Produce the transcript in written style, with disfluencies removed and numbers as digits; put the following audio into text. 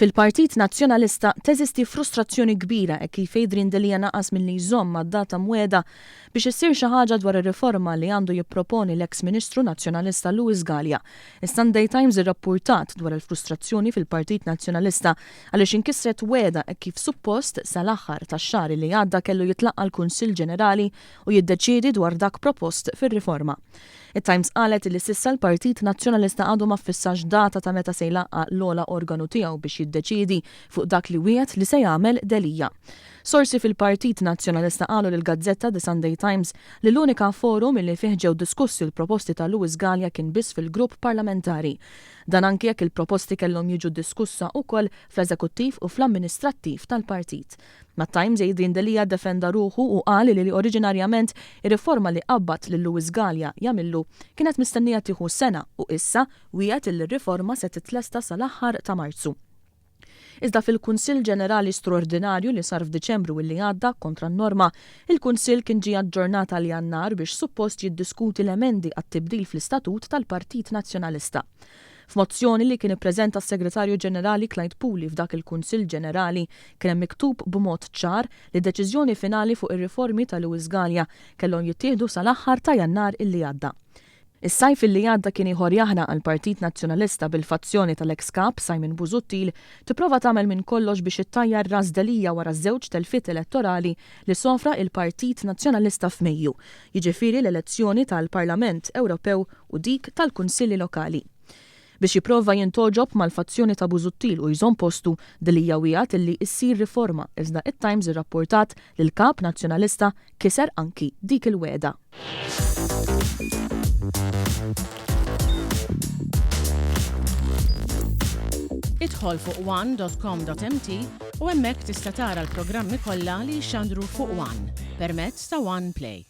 Fil-Partit Nazzjonalista teżisti frustrazzjoni kbira hekk kif Adrian Delia naqas milli jżomm mad-data mwiegħda biex issir xi ħaġa dwar ir-riforma li għandu jipproponi l-eks Ministru Nazzjonalista Louis Galea. Is-Sunday Times irrappurtat dwar il-frustrazzjoni fil-Partit Nazzjonalista għaliex inkisret wegħda hekk kif suppost sal-aħħar tax-xahar li għadda kellu jitlaqqa' l-Kunsill Ġenerali u jiddeċiedi dwar dak propost fir-riforma. It-Times qalet li s'issa l-Partit Nazzjonalista għadu ma ffissax data ta' meta se jlaqqa' l-ogħla organu tiegħu biex jiddeċiedi fuq dak li wiegħed li se jagħmel Delia. Sorsi fil-Partit Nazzjonalista qalu lill-gazzetta The Sunday Times li l-unika forum li fih ġew diskussi l-proposti ta' Louis Galea kien biss fil-grupp parlamentari. Dan anki jekk il-proposti kellhom jiġu diskussa ukoll fl-eżekuttiv u fl-amministrattiv tal-partit. Mat-Times, Adrian Delia ddefenda ruħu u qal li oriġinarjament ir-riforma li qabbad lil Louis Galea jagħmillu kienet mistennija tieħu sena u issa wiegħed illi r-riforma se titlesta sal-aħħar ta' Marzu. Iżda fil-Kunsill Ġenerali Straordinarju li sar f'Diċembru illi għadda, kontra n-norma, il-Kunsill kien ġie aġġornat għal Jannar biex suppost jiddiskuti l-emendi għat-tibdil fl-istatut tal-Partit Nazzjonalista. F'mozzjoni li kien ippreżenta s-Segretarju Ġenerali Clyde Puli f'dak il-Kunsill Ġenerali kien hemm miktub b'mod ċar li deċiżjoni finali fuq ir-riformi ta' Louis Galea kellhom jittieħdu sal-aħħar ta' Jannar illi għadda. Is-sajf illi għadda kien ieħor jaħraq għall-Partit Nazzjonalista bil-fazzjoni tal-eks Kap Simon Busuttil tipprova tagħmel minn kollox biex ittajjar ras Delia wara żewġ telfiet elettorali li sofra il-Partit Nazzjonalista f'Mejju, jiġifieri l-elezzjoni tal-Parlament Ewropew u dik tal-Kunsilli Lokali. Biex jipprova jintgħoġob mal-fazzjoni ta' Busuttil u jżomm postu, Delia wiegħed illi issir riforma iżda it-Times irrappurtat li l-Kap Nazzjonalista kiser anki dik il-wegħda. Idħol fuq one dot com dot mt u hemmhekk tista' tara l-programmi kollha li jixxandru fuq one permezz ta' One Play.